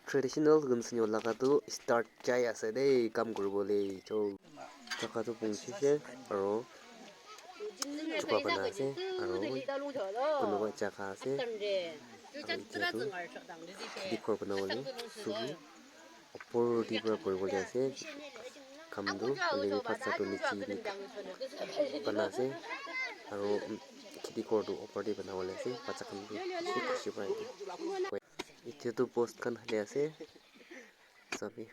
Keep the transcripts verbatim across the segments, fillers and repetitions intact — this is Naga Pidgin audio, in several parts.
Traditional gunsunyo laga tu start jai ase de, kam kuribole. So, jaga tu pungchise aro chuka bana ase aro kunuba jaga ase. Aro etia tu kheti ghor banabole suru opor te para kuribole ase. Kam tu hoile bi bacha tu niche te bana ase aro kheti ghor tu opor te banabole ase. Bacha khan bi bishi khushi pai ase. Etia tu post khan hali ase. Sabi.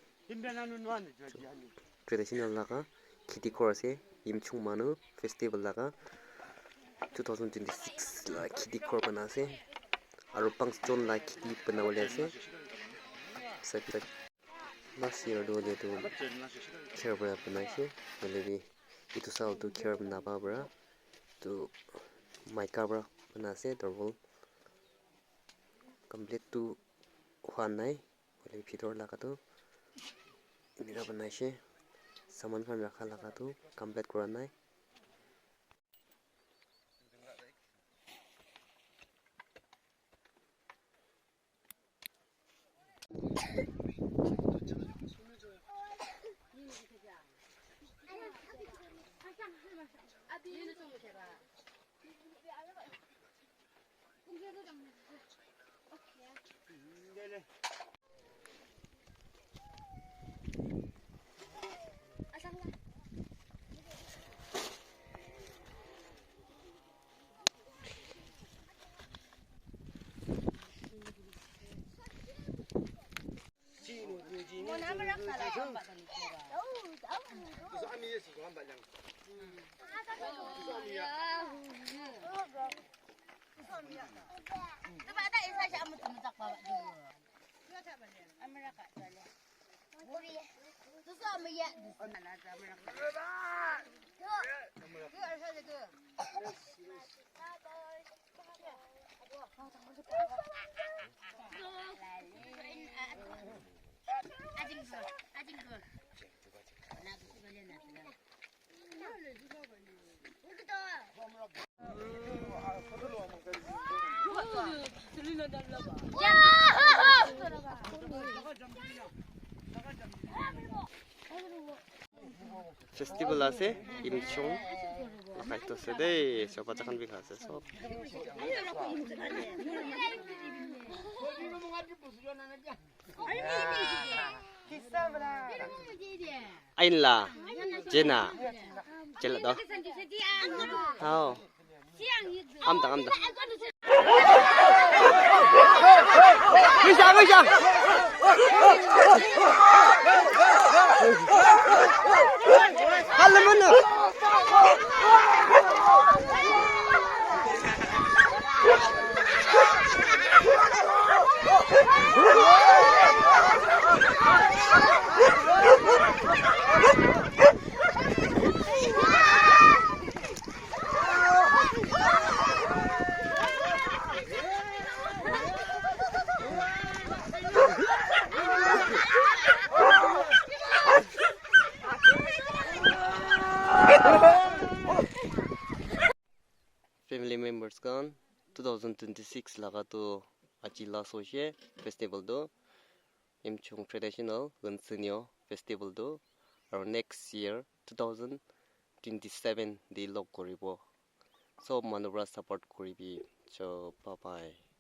Traditional laga kheti ghor ase. Yimchung manu festival laga two thousand twenty-six la kheti ghor bana ase. Aro panch jon la kheti banabole ase. Side side. Last year tu hoile tu kher para banai ase. Hoile bi etu saal tu kher napa para. Tu maika para bana ase, double. Complete tu hua nai. Hoile bhitor laga tu enika banai ase. Saman khan rakha laga tu complete kura nai. Festival ase, Yimchung lagai to ase de, sob bacha khan bi kha ase, sob. Ain la, jena, jela do. Hao. Amta, amta. Bisa, bisa. Halamana. Family members khan, two thousand twenty-six laga tu aji last hoise festival tu. Yimchung traditional Gunsunyo festival tu, aro next year two thousand twenty-seven de log koribo. Sob manu para support koribi. So, bye bye.